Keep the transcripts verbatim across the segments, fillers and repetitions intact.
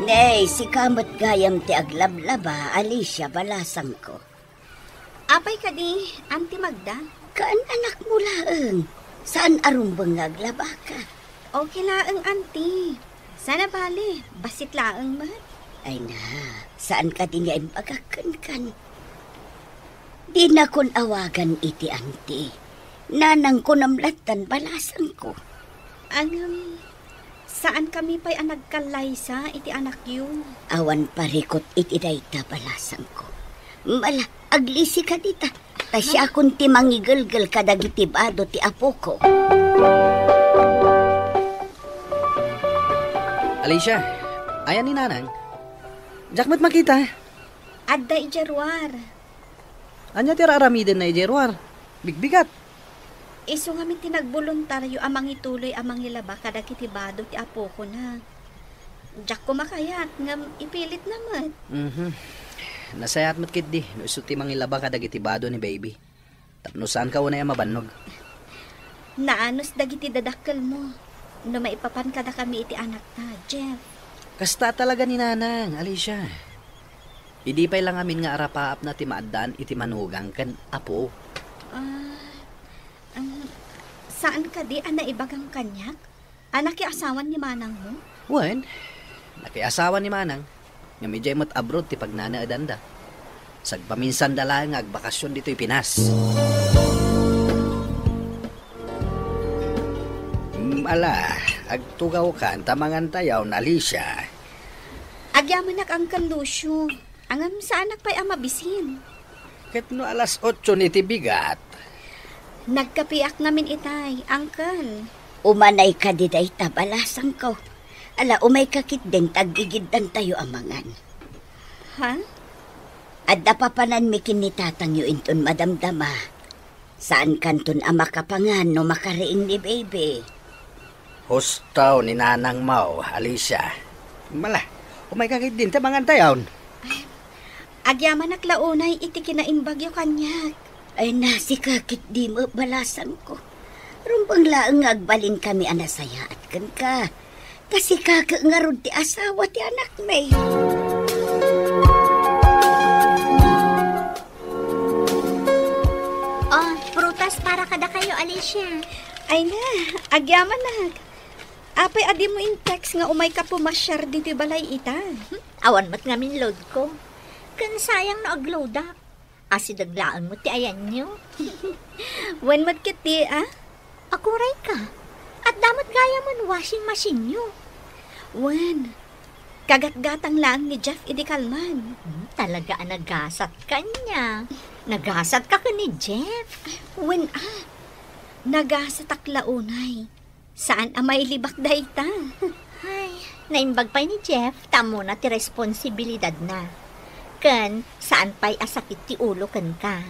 Hey, sika met gayam ti aglablaba, Alicia, balasangko. Apay kadi, Auntie Magda? Kaan anakmo laeng. Saan a rumbeng nga aglabaka? Okay laeng, Auntie. Sana bale, bassit laeng met. Ay na, saan kadi nga imbagak kenkan? Dinakon awagan iti Auntie. Nanangko namlattan balasangko. Ngem, saan kami pay a nagkallaysa iti anakyo. Awan parikut iti dayta balasangko. Mala, aglisi ka dita. Ta siakon ti mangigelgel kadagiti bado ti apoko. Alicia, ayan ni Nanang? Diak met makita. Adda idiay ruar. Ania ti ar-aramidenna idiay ruar? Bigbigat. Isu ngamin ti nagboluntario a mangituloy a mangilaba kadagiti bado ti apokona. Diak koma kayat, ngem ipilitna met. Mhm. Nasayaat met ketdi no isu ti mangilaba kadagiti bado ni baby. Tapno saanka unay a mabannog. Naanus dagiti dadakkelmo no maipapan kadakami iti anakta, Jeff. Kasta talaga ni Nanang, Alicia. Idi pay la ngamin nga arapaapna ti maaddaan iti manugang ken apo. Ah, um, saan kadi a naibagam kaniak? A nakiasawan ni manangmo? Wen, nakiasawan ni manang, ngem idiay met abroad ti pagnanaedanda. Sagpaminsanda laeng nga agbakasyon ditoy Pinas. Mm, ala, agtugawkan ta mangantayaw, Alicia. Agyamanak, Uncle Lucio. Ngem saanak pay a mabisin. Ket no alas otso ni ti bigat? Nagkapiak ngamin itay, Uncle. Umanay kadi dayta balasangko. Ala, umayka ketdin ta aggigiddantayo a mangan. Ha? Adda papananmi ken ni tatangyo inton madamdama. Saankanton a makapangan no makariing ni baby. Husto ni nanangmo, Alicia. Mala, umayka ketdin ta mangantayon. Ay, agyamanak la unay iti kinaimbagyo kaniak. Ay, na, sika ketdi met balasangko. Rumbeng laeng nga agbalinkami a nasayaat kenka. Ta sika ket ngarud ti asawa ti anakmi. Oh, prutas para kadakayo, Alicia. Ay na, agyamanak. Apay a dimo in-text nga umayka pumasiar ditoy balay ita? Hmm, awan met ngamin loadko. Ken sayang no agloadak. Asideg laeng met ti ayanyo. Wen met ketdi, a? Agurayka. Adda met gayamen washing machineyo. Wen, kagatgatang laeng ni Jeff idi kalman. Hmm, talaga a nagasat kaniak. Nagasatka ken ni Jeff? Wen, a. Nagasatak la unay. Saan a mailibak dayta. Ay, naimbag pay ni Jeff ta ammona ti responsibilidadna. Ken saan pay a sakit ti ulo kenka.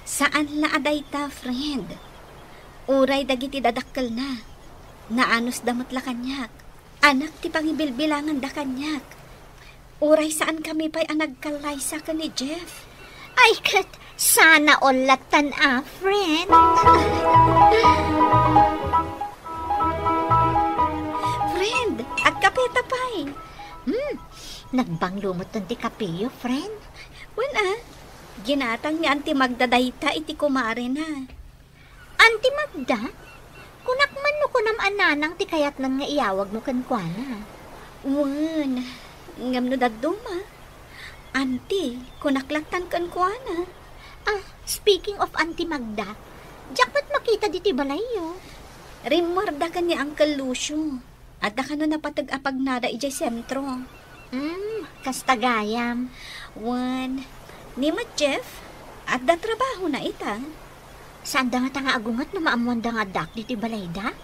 Saan la a dayta, friend. Uray dagiti dadakkelna, naanusda met la kaniak. Anak ti pangibilbilanganda kaniak. Uray saankami pay a nagkallaysa ken ni Jeff. Ay, ket sana all lattan a, friend. Friend, agkapeta pay. Hmm, nagbanglo metten ti kapeyo, friend. Wen a, ginatang ni Auntie Magda dayta iti kumarena. Auntie Magda, kunak man no kunam a nanang ti kayatnan nga iyawagmo kenkuana. Wen, ngem no dadduma, Auntie, kunak lattan kenkuana. Ah, speaking of Auntie Magda, diak met makita ditoy balayyo. Rimmuarda ken ni Uncle Lucio. Adda kano napateg a pagnada idiay sentro. Hmm, kasta gayam. Wen, ni met Jeff, adda trabahona ita. Saanda ngata nga agunget no maammoanda nga addaak ditoy balayda?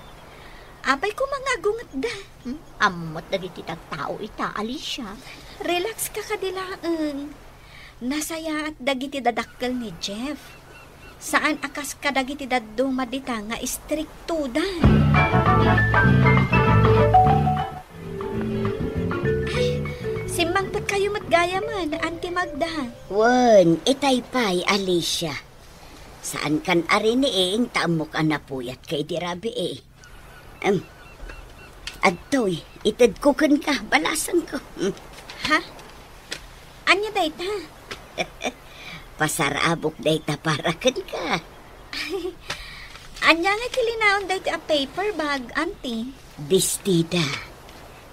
Apay koma nga agungetda? Hmm, ammom met dagiti tattao ita, Alicia. Relax ka kadi laeng. Nasayaat dagiti dadakkel ni Jeff. Saan a kas kadagiti dadduma dita nga istriktoda. Ay, simmangpetkayo met gayamen, Auntie Magda. Wen, itay pay, Alicia. Saankan a riniing ta ammok a napuyatka idi rabii. Em, adtoy, Itedko kenka, balasangko. Hmm. Ha? Ania dayta? Pasarabok dayta para kenka. Ania nga ti linaon daytoy a paper bag, Auntie? Bestida.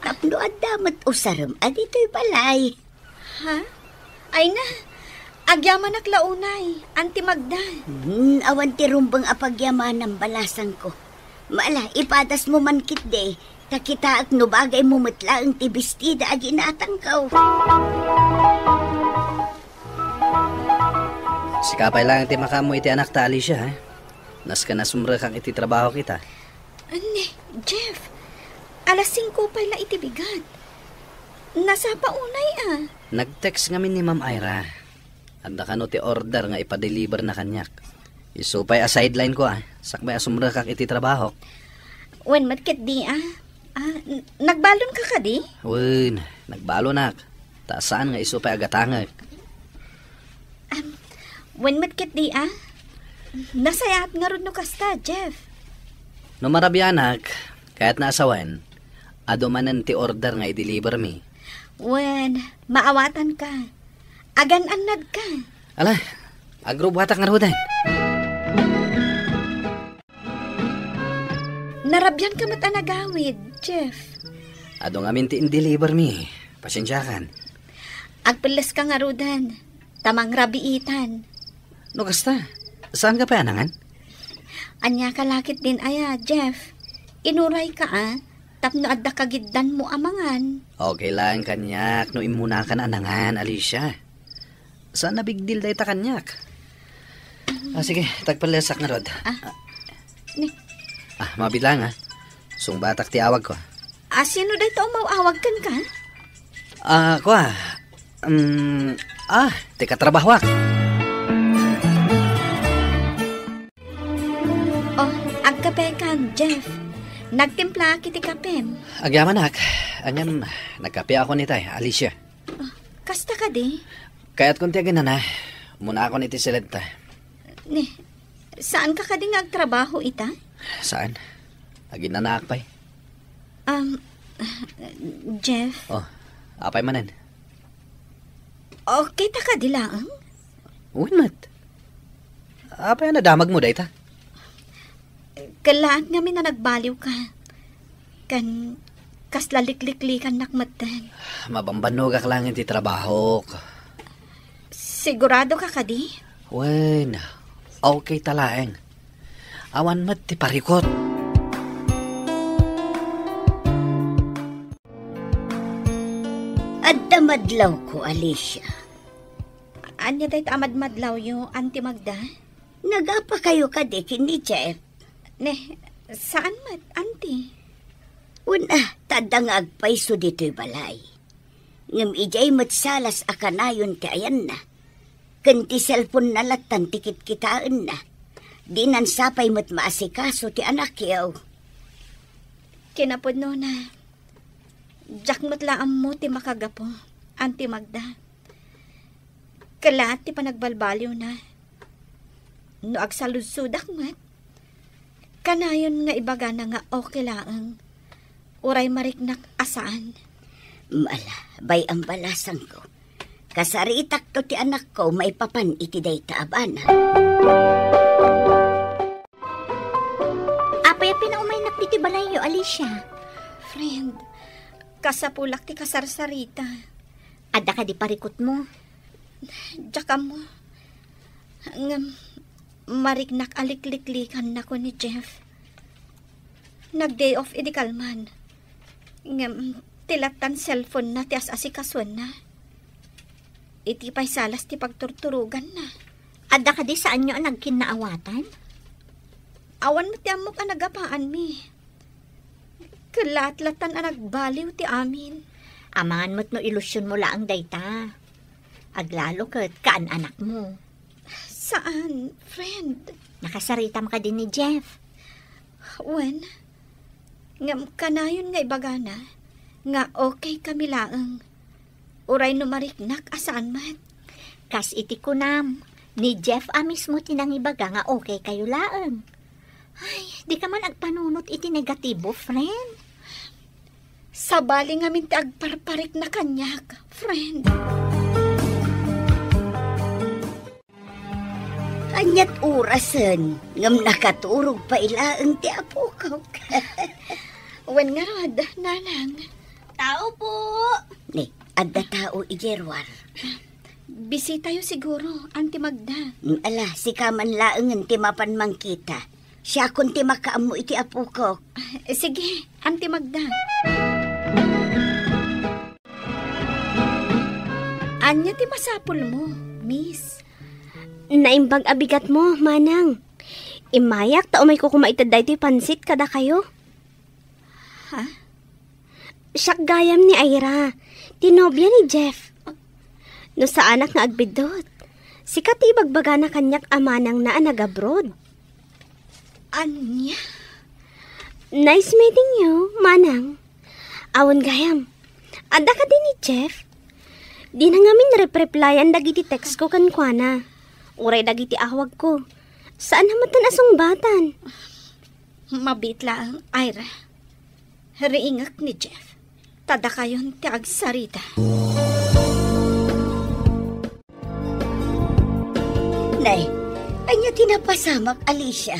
Tapno adda met usarem a ditoy balay. Ha? Ay na, agyamanak la unay, Auntie Magda. Hmm, awan ti rumbeng a pagyamanam, balasangko. Mala, ipadasmo man ketdi, ta kitaek no bagaymo met laeng ti bestida a ginatangko. Sika pay laeng ti makaammo iti anakta, Alicia, ha? Nasken a sumrekak iti trabahok ita. Ani, Jeff, alas singko pay la iti bigat. Nasapa unay a. Nag-text ngamin ni Ma'am Ira. Adda kano ti order nga ipadeliverna kaniak. Isu pay a sideline ko a, sakbay a sumrekak iti trabahok. Wen met ketdi a. Ah, n-, nagbalonka kadi? Wen, nagbalonak. Ta saan nga isu pay a gatangek. Am, wen met ketdi a. Nasayaat ngarud no kasta, Jeff. No marabianak, kayatna a sawen, adu manen ti order nga i-deliver mi. Wen, maawatanka. Agan-annadka. Ala, agrubbuatak ngaruden. Narabianka met a nagawid, Jeff. Adu ngamin ti in-deliver mi. Pasensiakan. Agpelleska ngaruden, ta mangrabiitan. No kasta, saanka pay a nangan? Ania ka la ketdin aya, Jeff? Inurayka a, tapno adda kagiddanmo a mangan. Okay laeng kaniak no immunakan a nangan, Alicia. Saan a big deal dayta kaniak. Ah, sige, tagpallesak ngarud. Ah. Ni? Ah, mabiit laeng a. Sungbatak ti awagko. Ah, sino dayta umaw-awag kenka? Ah, kua. Um, ah, ti katrabahoak. Oh, agkapekan, Jeff. Nagtimplaak iti kapem. Agyamanak. Anian, nagkapeakon itay, Alicia. Ah, kasta kadi? Kayatkon ti aginana. Ummunaakon iti siledta. Ni, saanka kadi nga agtrabaho ita? Saan? Aginanaak pay. Um, Jeff? Oh, apay manen? Okay ta kadi laeng? Wen met. Apay a nadamagmo dayta? Kellaat ngamin a nagbaliwka. Ken kasla likliklikannak metten. Mabambannogak laeng iti trabahok. Siguradoka kadi? Wen, okay ta laeng. Awan met ti parikut. Adda madlawko, Alicia. Ania dayta a madmadlawyo, Auntie Magda? Nagapakayo kadi ken ni Jeff? Ne, saan met, Auntie. Wen a, ta adda nga agpayso ditoy balay. Ngem idiay met salas a kanayon ti ayanna. Ken ti cellphone-na lattan ti kitkitaenna. Dinan sapay met maasikaso ti anakyo. Kinapudnona, diak met la ammo ti makagapu, Auntie Magda. Kellaat ti panagbalbaliwna. No agsaludsodak met, kanayon nga ibagana nga okay laeng, uray mariknak a saan. Mala, bay-am balasangko. Kasaritakto ti anakko maipapan iti dayta a banag. Apay a pinaumaynak ditoy balayyo, Alicia? Friend, kasapulak ti kasarsarita. Adda kadi parikutmo? Diak ammo. Ngem, mariknak a likliklikanak ken ni Jeff. Nag-day off idi kalman. Ngem, ti lattan cellphone-na ti as-asikasuenna. Iti pay salas ti pagturturoganna. Adda kadi saanyo a nagkinnaawatan? Awan met ti ammok a nagapaanmi. Kellaat lattan a nagbaliw ti amin. Amangan met no ilusionmo laeng dayta. Aglalo ket kaan-anakmo. Saan, friend. Nakasaritam kadi ni Jeff? Wen, ngem kanayon nga ibagana nga okay kami laeng. Uray no mariknak a saan met. Kas iti kunam, ni Jeff a mismo ti nangibaga nga okay kayo laeng. Ay, di ka man agpanunot iti negatibo, friend. Sabali ngamin ti agparparikna kaniak, friend. Ania't orasen ngem nakaturog pay laeng ti apokok? Wen ngarud, nanang. Tao po! Ni, adda tao idiay ruar. Bisitayo siguro, Auntie Magda. Mm, ala, sika man laengen ti mapan mangkita. Siakon ti makaammo iti apokok. Ah, sige, Auntie Magda. Ania ti masapulmo, miss? Naimbag a bigatmo, manang. Immayak ta umayko koma ited daytoy pansit kadakayo. Ha? Siak gayam ni Ira, ti nobia ni Jeff. No saanak nga agbiddut, sika ti ibagbagana kaniak a manangna a nag-abroad. Ania? Nice meeting you, manang. Awan gayam. Adda kadi ni Jeff? Dina ngamin rep-replyan dagiti text ko kenkuana. Uray dagiti awagko. Saan a met a sungbatan. Mabiit laeng, Ira. Riingek ni Jeff. Ta dakayon ti agsarita. Nay, ania ti napasamak, Alicia?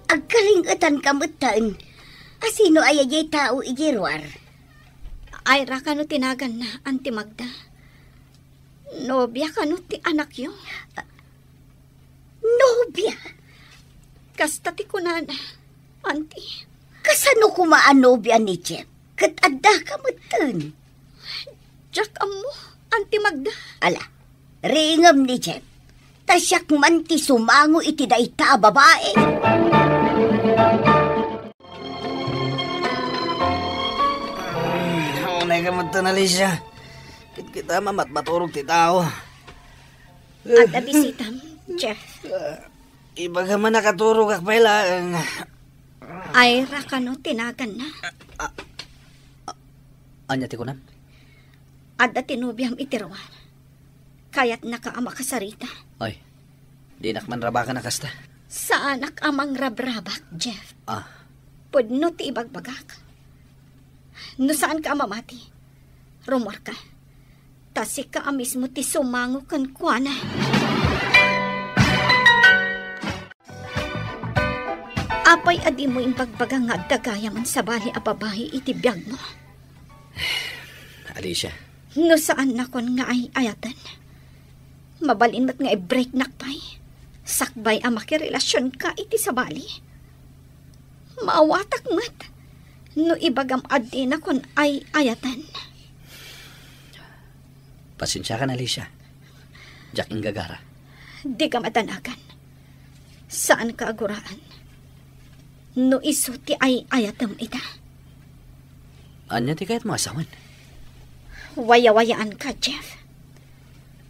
Agkalingetanka metten. A sino aya diay tao idiay ruar? Ira kano ti naganna, Auntie Magda. Nobia kano ti anakyo? Nobia? Kasta ti kunana, Auntie. Kasano koma a nobia ni Jeff? Ket addaka metten. Diak ammo, Auntie Magda. Ala, riingem ni Jeff. Ta siak man ti sumango iti dayta a babae. Ay, unay ka metten, Alicia. Ket kita mamatmaturog ti tao. Adda bisitam, Jeff. Ibagam a nakaturogak pay laeng. Ira kano ti naganna? Ania ti kunam? Adda ti nobiam iti ruar. Kayatnaka a makasarita. Ay, dinak manrabakan a kasta. Saanak a mangrabrabak, Jeff. Ah. Pudno ti ibagbagak. No saanka a mamati, rumuarka. Ta sika a mismo ti sumango kenkuana. Apay a dimo imbagbaga nga adda gayam a sabali a babai iti biagmo? Alicia. No saannakon nga ay-ayaten, mabalin met nga i-breaknak pay, sakbay a makirelasionka iti sabali. Maawatak met no ibagam a dinakon ay-ayaten. Pasensiakan, Alicia. Diak inggagara. Dika madanagan. Saanka a guraan no isu ti ay-ayatem ita. Ania ti kayatmo a sawen? Wayawayaanka, Jeff.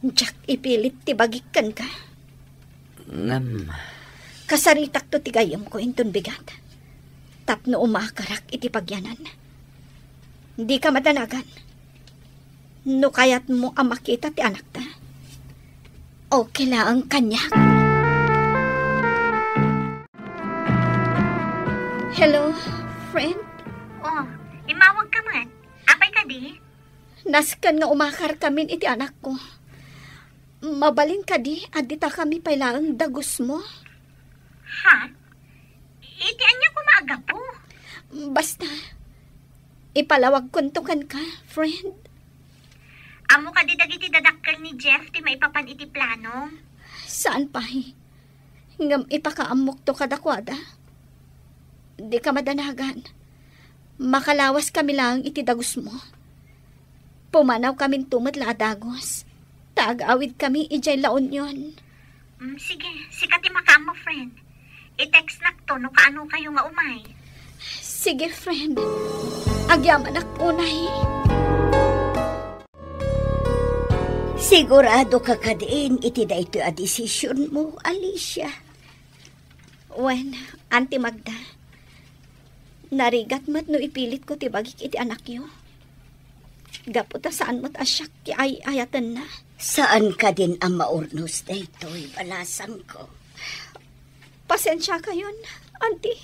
Diak ipilit ti bagik kenka. Ngem, kasaritakto ti gayyemko inton bigat tapno umakarak iti pagyanan. Dika madanagan. No kayatmo a makita ti anakta, okay laeng kaniak. Hello, friend? Oh, immawagka met. Apay kadi? Nasken nga umakarkamin iti anakko. Mabalin kadi a ditakami pay laeng dagusmo? Ha? Iti ania koma a gapu? Basta, ipalawagkonto kenka, friend. Ammo kadi dagiti dadakkel ni Jeff ti maipapan iti planong? Saan pay. Ngem ipakaammokto kadakuada. Dika madanagan. Makalawaskami laeng iti dagusmo. Pumanawkaminto met la a dagus, ta ag-awidkami idiay La Union. Mm, sige, sika ti makaammo, friend. I-textnakto no kaanokayo nga umay. Sige, friend. Agyamanak unay. Siguradoka kadin iti daytoy a desisionmo, Alicia? Wen, Auntie Magda, narigat met no ipilitko ti bagik iti anakyo. Gapu ta saan met a siak ti ay-ayatenna. Saan kadin a maurnos daytoy, balasangko? Pasensiakayon, Auntie.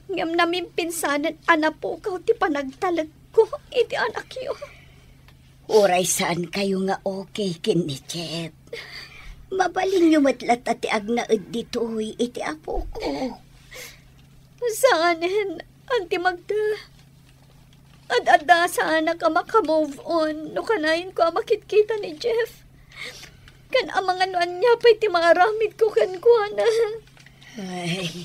Ngem namimpinsanen a napukaw ti panagtalekko iti anakyo. Uray saan kayo nga okay ken ni Jeff, mabalinyo met latta ti agnaed ditoy iti apoko. Saanen, Auntie Magda. Ad-adda saanak a maka-move on no kanayon ko a makitkita ni Jeff. Ken amangan no ania pay ti maaramidko kenkuana. Ay,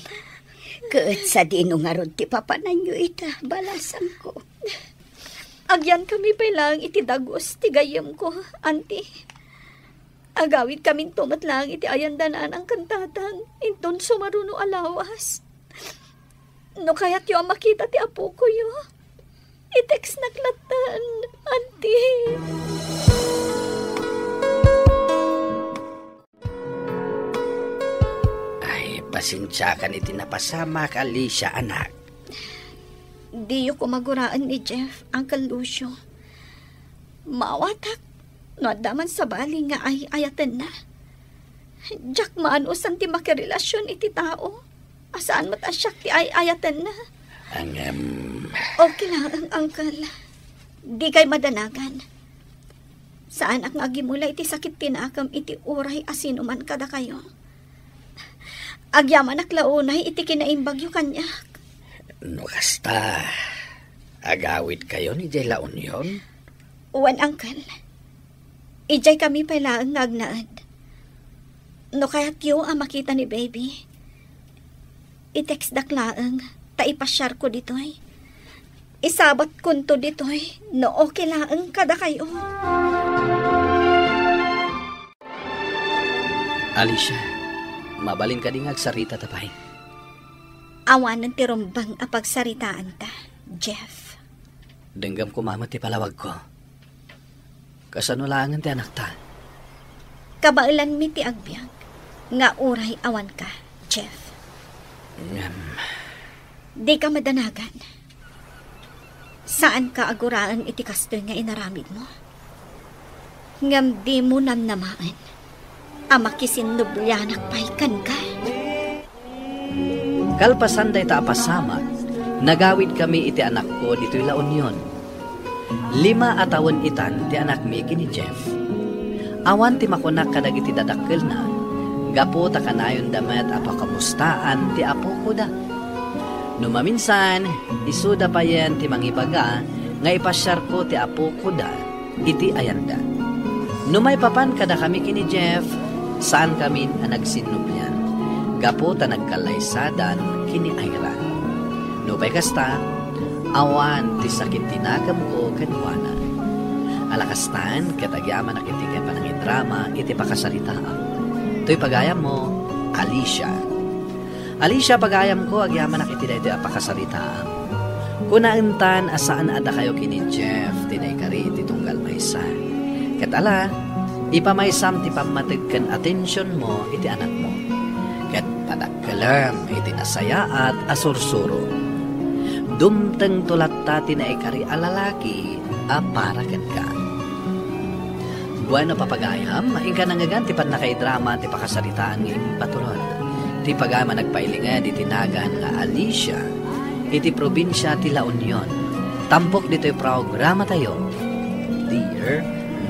ket sadino ngarud ti papananyo ita, balasangko. Agyankami pay laeng iti dagus ti gayyemko, Auntie. Agawidkaminto met laeng iti ayanda nanang ken tatang, inton sumaruno a lawas. No kayatyo a makita ti apokoyo, i-textnak lattan, Auntie. Ay, pasensiakan iti napasamak, Alicia, anak. Diyo koma guraen ni Jeff, Uncle Lucio. Maawatak no adda man sabali nga ay-ayatenna. Diak maanusan ti makirelasion iti tao a saan met a siak ti ay-ayatenna. Ngem, okay laeng, Uncle. Dikay madanagan. Saanak nga agimula iti sakit ti nakem iti uray a sinuman kadakayo. Agyamanak la unay iti kinaimbagyo kaniak. No kasta, agawidkayon idiay La Union? Wen, Uncle. Idiay kami pay laeng nga agnaed. No kayatyo a makita ni Baby, i-textdak laeng ta ipasiarko ditoy. Isabatkonto ditoy no okay laeng kadakayo. Alicia, mabalin kadi nga agsaritata pay? Awanen ti rumbeng a pagsaritaanta, Jeff. Denggem koma met ti palawagko. Kasano laengen ti anakta? Kabaelanmi ti agbiag nga uray awanka, Jeff. Ngem, dika madanagan. Saanka a guraen iti kastoy nga inaramidmo. Ngem dimo namnamaen a makisinnublianak pay kenka. Kalpasan dayta a pasamak, nagawidkami iti anakko ditoy La Union. Lima a tawen itan ti anakmi ken ni Jeff. Awan ti makunak kadagiti dadakkelna, gapu ta kanayonda met a pakamustaan ti apokoda. No maminsan, isuda payen ti mangibaga nga ipasiarko ti apokoda iti ayanda. No maipapan kadakami ken ni Jeff, saankamin a nagsinnublian, gapu ta nagkallaysadan ken ni Ira. Nupay kasta, awan ti sakit ti nakemko kenkuana. Ala kastan, ket agyamanak iti panangidrama iti pakasaritaam. Toy pagayammo, Alicia. Alicia, pagayamko, agyamanak iti daytoy a pakasaritaam. Kunaentan a saan a dakayo ken ni Jeff ti naikari iti tunggal maysa. Ket ala, ipamaysam ti pammateg ken atensionmo iti anakmo. Ket padakkelem iti nasayaat a sursuro. Dumtengto latta ti naikari a lalaki a para kenka. Bueno, papagayam, inka nangngegan ti pannakaidrama ti pakasaritaan nga impaturod. Ti pagayam a nagpailinged iti nagan nga Alicia, iti probinsia ti La Union. Tampok ditoy programatayo, Dear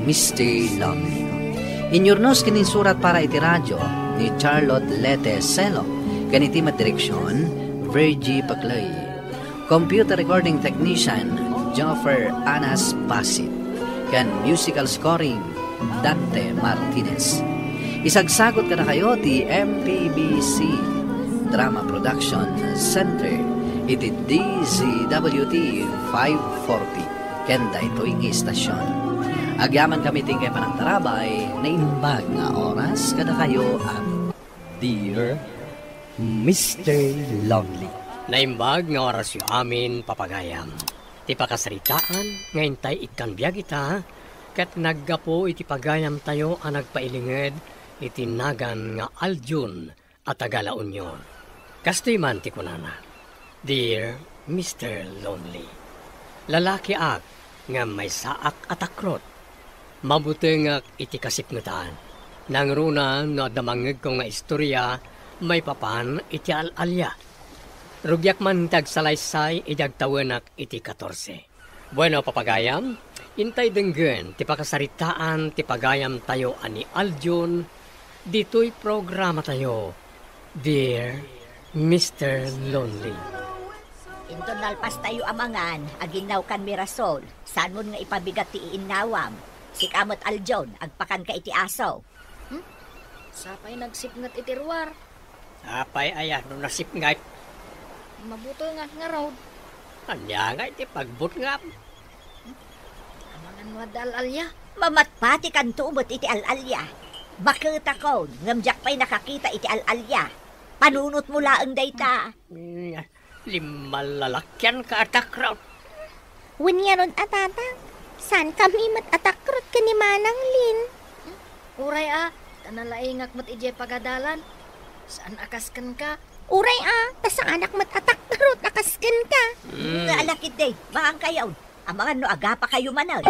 Mister Lonely. Inyurnos ken insurat para iti radio ni Charlotte Lete Selo, ken iti met direksion, Virgie Paclay. Computer recording technician, Joffer Anas Basit, ken musical scoring, Dante Martinez. Isagsagut kadakayo ti M P B C Drama Production Center iti D Z W T five forty, ken daytoy nga istasyon. Agyamankami ti inkay panangtarabay, naimbag nga oras kadakayo a Dear Mister Lonely. Naimbag nga orasyo amin, papagayam. Ti pakasaritaan nga intay ikkan biag ita, ket naggapu iti pagayamtayo a nagpailinged iti nagan nga Aljun a taga La Union. Kastoy man ti kunana, Dear Mister Lonely, lalakiak ngem maysaak a takrot. Mabutengak iti kasipngetan. Nangruna no adda mangngegko nga istorya maipapan iti al-alia. Rugiak man ti agsalaysay idi agtawenak iti katorse. Bueno, papagayam, intay denggen ti pakasaritaan ti pagayamtayo a ni Aljon ditoy programatayo, Dear Mister Lonely. Inton nalpastayo a mangan, aginnaw kan Mirasol, saanmon nga ipabigat ti iinnawam. Sika met, Aljon, agpakanka iti aso. Hmm? Sapay nagsipnget iti ruar. Apay aya no nasipnget? Mabutengak ngarud. Ania nga iti pagbutngam? Amangan no adda al-alia? Mamatpatikanto met iti al-alia. Maketakon, ngem diak pay nakakita iti al-alia. Panunotmo laeng dayta. Mm, limmalalakianka a takrot. Wen ngarud a tatang, saankami met a takrot ken ni Manang Lin. Uray a, ta nalaingak met idiay pagadalan. Saan a kas kenka? Uray a, ta saanak met a takrot a kas kenka. Mm. Nga alakid, day, maangkayon. Amangan no agapakayo manen.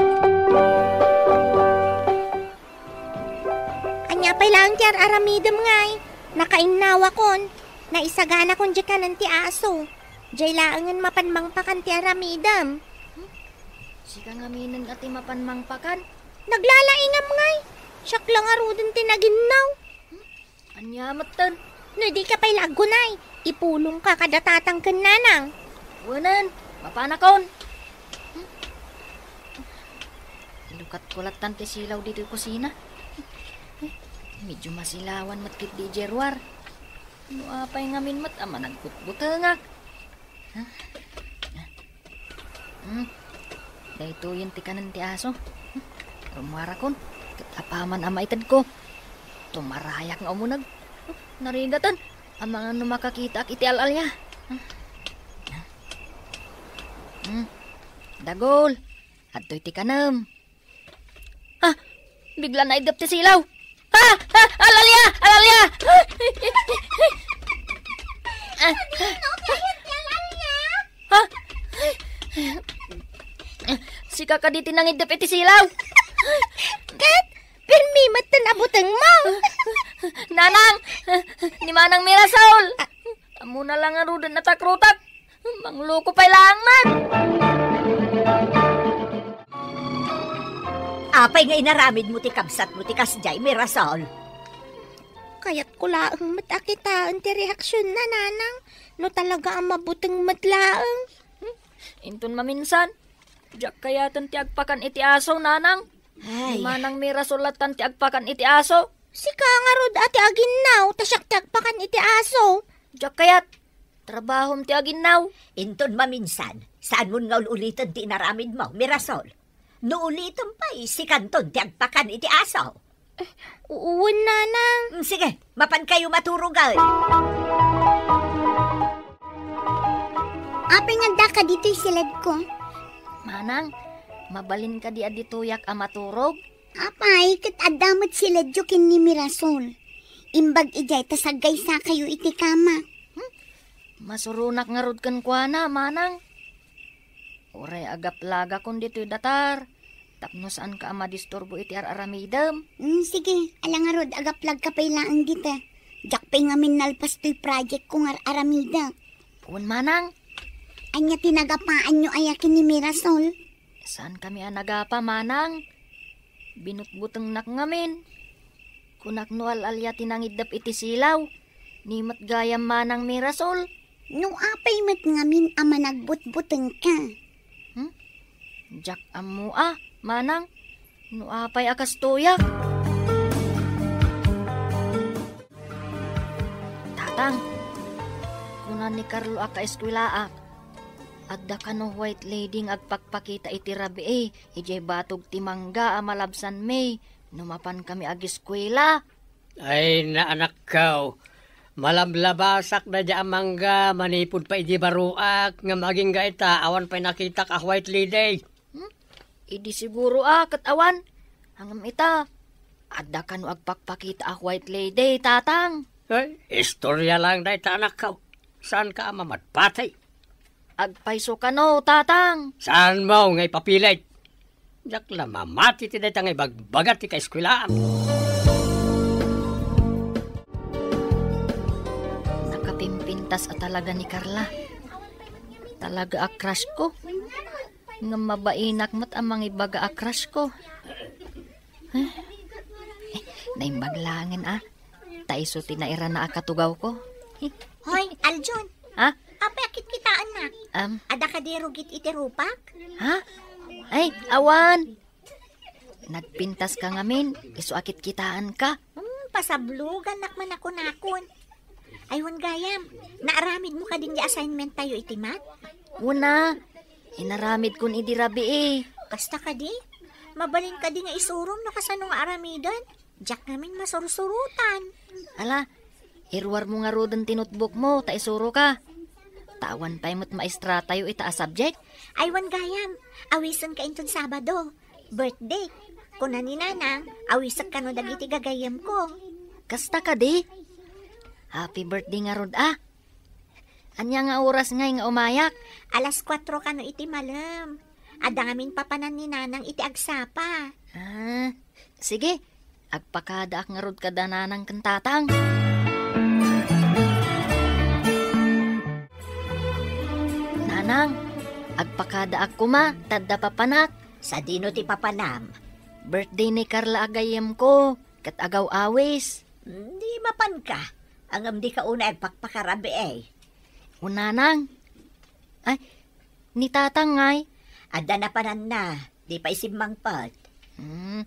Ania pay laeng ti ar-aramidem ngay? Nakainnawakon. Naisaganakon diay kanen ti aso. Diay laengen mapan mangpakan ti aramidem. Hmm? Sika ngaminen a ti mapan mangpakan? Naglalaingam ngay. Siak la ngaruden ti naginnaw. Hmm? Ania metten? No dika pay la aggunay, ipulongka kada tatang ken nanang. Wenen, mapanakon. Ilukatko lattan ti silaw ditoy kusina. Medyo masilawan met ketdi idiay ruar. No apay ngamin met a managbutbutengak. Hmm. Daytoyen ti kanen ti aso. Hmm. Rummuarakon, ket apaman a maitedko, tumarayak nga umuneg. Hmm. Narigaten, amangan no makakitaak iti al-alia. Hmm. Hmm. Dagol, adtoy ti kanem. Ah, bigla naiddep ti silaw. Ah, ah, al-alia! Al-alia! Ah. Adino ti ayat ti al-alia? Ah. Sika kadi ti nangiddep iti silaw? Ket, pirmi met ti nabutengmo. Nanang, ni Manang Mirasol. Ammona la ngaruden a takrotak. Mangloko pay laeng man. Apay nga inaramidmo ti kabsatmo ti kasdiay, Mirasol? Kayatko laeng met a kitaen ti reaksionna, Nanang, no talaga a mabuteng met laeng. Hmm? Inton maminsan, diak kayaten ti agpakan iti aso, Nanang. Ay. Ni Manang Mirasol lattan ti agpakan iti aso. Sika ngarud a ti aginnaw, ta siak ti agpakan iti aso. Diak kayat. Trabahom ti aginnaw. Inton maminsan, saanmon nga ul-uliten ti inaramidmo, Mirasol. No ulitem pay, sikanton ti agpakan iti aso. Eh, wen, Nanang. Mm, sige, mapankayo maturogen. Apay nga addaka ditoy siledko? Manang, mabalin kadi a ditoyak a maturog? Apay, ket adda met siledyo ken ni Mirasol. Imbag idiay ta saggaysakayo iti kama. Hmm? Masuronak ngarud kenkuana, Manang. Uray agaplagakon ditoy datar, tapno saanka a madisturbo iti ar-aramidem. Hmm, sige, ala ngarud, agaplagka pay laeng dita. Diak pay ngamin nalpas toy project ko nga ar-aramidek. Wen, Manang. Ania ti nagapaanyo aya ken ni Mirasol? Saankami a nagapa, Manang. Binutbutengnak ngamin. Kunak no al-alia ti nangiddep iti silaw, ni met gayam Manang Mirasol. No apay met ngamin a managbutbutengka? Hmm? Diak ammo a, Manang. No apay a kastoyak? Tatang, kuna ni Carlo a kaeskuelaak, adda kano white lady nga agpakpakita iti rabii idiay batog ti mangga a malabsan May no mapankami ageskuela. Ay, naanakko, malablabasak daydiay a mangga manipud pay idi baroak, ngem agingga ita, awan pay nakitak a white lady. Hmm? Idi siguro a ket awan. Ngem ita, adda kano agpakpakita a white lady, Tatang? Ay, istorya lang dayta, anakko. Saanka a mamatpati? Agpayso kano, Tatang? Saanmo nga ipapilit? Diak la mamati ti dayta nga ibagbaga ti kaeskuelaan. Nakapimpintas a talaga ni Carla. Talaga a crush ko. Ngem mabainak met a mangibaga a crush ko. Eh, naimbag laengen a. Ta isu ti nairana a katugaw ko. Hoy, Aljun. Ha? Apay a kitkitaennak? Am. Adda kadi rugit iti rupak? Ha? Ay, awan. Nagpintas ka ngamin, isu a kitkitaenka. Hmm, pasablogannak man a kunakon. Ay, wen gayam, naaramidmo kadin ti assignment tayo iti math? Wen a, inaramidkon idi rabii. Kasta kadi? Mabalin kadi nga isurom no kasano nga aramiden? Diak ngamin masursurotan. Ala, iruarmo ngaruden ti notebookmo ta isuroka. Ta awan pay met maestratayo ita a subject. Ay, wen gayam, awisenka inton Sabado. Birthday. Kuna ni Nanang, awisek kano dagiti gagayyemko. Kasta kadi? Happy birthday ngarud a. Ania nga oras ngay nga umayak? Alas kuatro kano iti malem. Adda ngamin papanan ni Nanang iti agsapa. Ah, sige. Agpakadaak ngarud kada Nanang ken Tatang. Nanang, agpakadaak koma, ta adda papanak. Sadino ti papanam? Birthday ni Carla a gayyemko, ket agaw-awis. Hmm, di mapanka. Ngem dika unay agpakpakarabii. O Nanang. Ay, ni Tatang ngay? Adda napananna, di pay simmangpet. Hmm,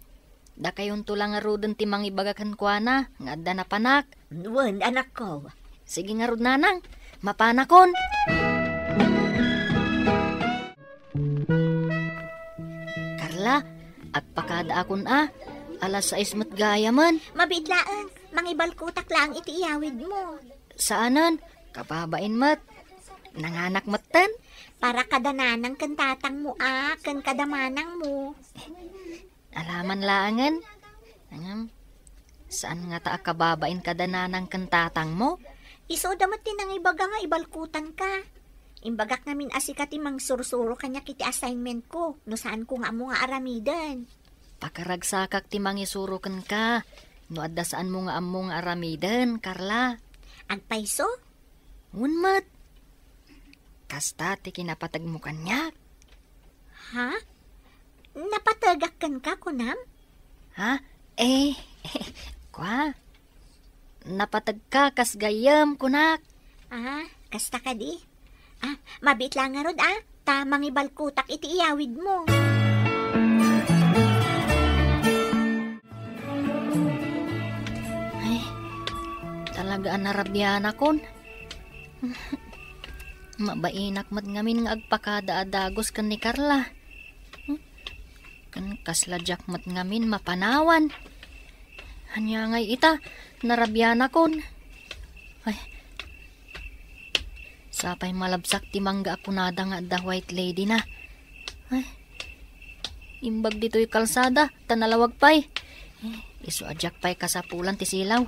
dakayonto la ngaruden ti mangibaga kenkuana nga adda napanak. Wen, anakko. Sige ngarud, Nanang, mapanakon. Carla, agpakadaakon a. Alas sais met gayamen. Mabiit laeng, mangibalkutak laeng iti iyawidmo. Saanen, kababain met. Nanganak metten. Para kada Nanang ken Tatangmo a, ken kada Manangmo. Alaman laengen. Ngem, saan ngata a kababain kada Nanang ken Tatangmo? Isuda met ti nangibaga nga ibalkutanka. Imbagak ngamin a sika ti mangsursuro kaniak iti assignmentko, no saanko nga ammo nga aramiden. Pakaragsakak ti mangisuro kenka, no adda saanmo nga ammo nga aramiden, Carla. Agpayso? Wen met. Kasta ti kinapategmo kaniak. Ha? Napategak kenka, kunam? Ha? Eh, kua? Napategka kas gayyem, kunak. Ah, kasta kadi? Ah, mabiit la ngarud, ah. Ta mangibalkutak iti iyawidmo. Ay, talaga a narabianakon. Mabainak met ngamin nga agpakada a dagus ken ni Carla. Hmm? Ken kasla diak met ngamin mapanawan. Ania ngay ita, narabianakon. Ay, sapay malabsak ti mangga a kunada nga adda white lady na. Ay, imbag ditoy kalsada, ta nalawag pay. Eh, isu a diak pay kasapulan ti silaw.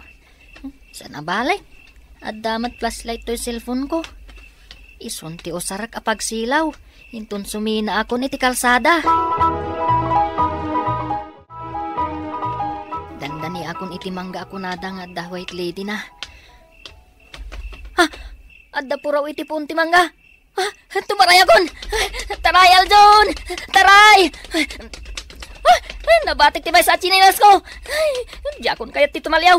Saan a bale? Adda met flashlight toy cellphone ko. Isun ti usarek a pagsilaw. Inton suminaakon iti kalsada. Dandaniakon iti mangga a kunada nga adda white lady na. Ah! Adda puraw iti puon ti mangga. Ah, tumaray akon! Taray, Aljon! Taray! Ah, nabatik ti maysa a tsinelas ko! Ay, diakon kayat ti tumaliaw.